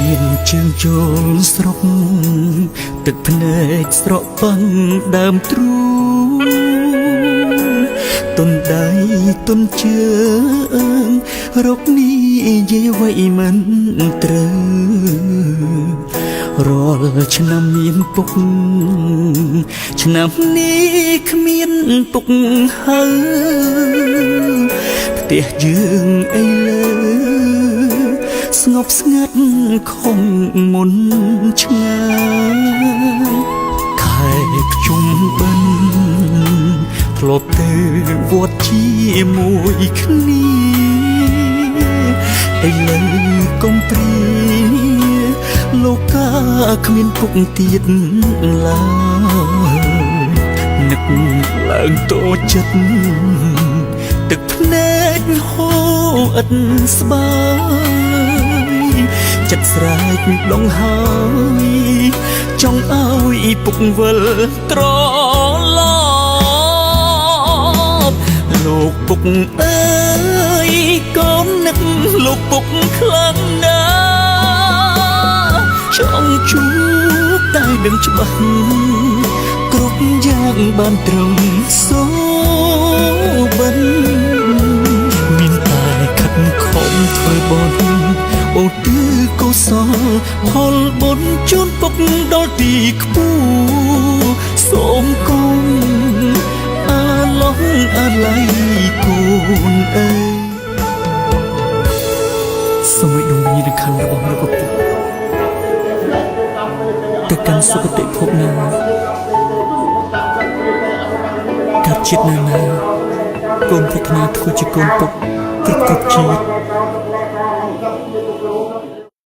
ឈានជើងចូលស្រុកទឹកភ្នែកស្រក់ប៉ាំងដើមទ្រូងទុនដៃទុនជើងរកនេះយាយអ្វីមិនត្រូវរាល់ឆ្នាំមានពុកឆ្នាំនេះគ្មានពុកហើយផ្ទះយើងអីលើ ស្ងប់ស្ងាត់ខំមុនឆ្ងាយខែភ្ជុំបិណ្ឌធ្លាប់ទៅវត្តជាមួយគ្នាឥឡូវកុំព្រាលោកកាគ្មានពុកទៀតឡើយនឹកឡើងតចិត្តទឹកភ្នែកហូរឥតស្បាយចិត្តស្រែកដងហើយចង់ឲ្យពុកវិលត្រឡប់លោកពុកអើយកូននឹកលោកពុកខ្លាំងណាស់ចង់ជួបតែដឹងច្បាស់គ្រប់យ៉ាងបានត្រង់សូបិនមានតែខិតខំធ្វើបុណ្យអូទិកុសលផលបុណ្យជូនពុកដល់ទីខ្ពស់សូមកុំអាឡោះអាល័យកូនអើយសូមឲ្យដួងវិញ្ញាណក្ខន្ធរបស់លោកឪពុកទៅកាន់សុគតិភពណាកាត់ជាតិណាណាកូនប្រាថ្នាធ្វើជាកូនពុកគ្រប់គ្រប់ជាតិ។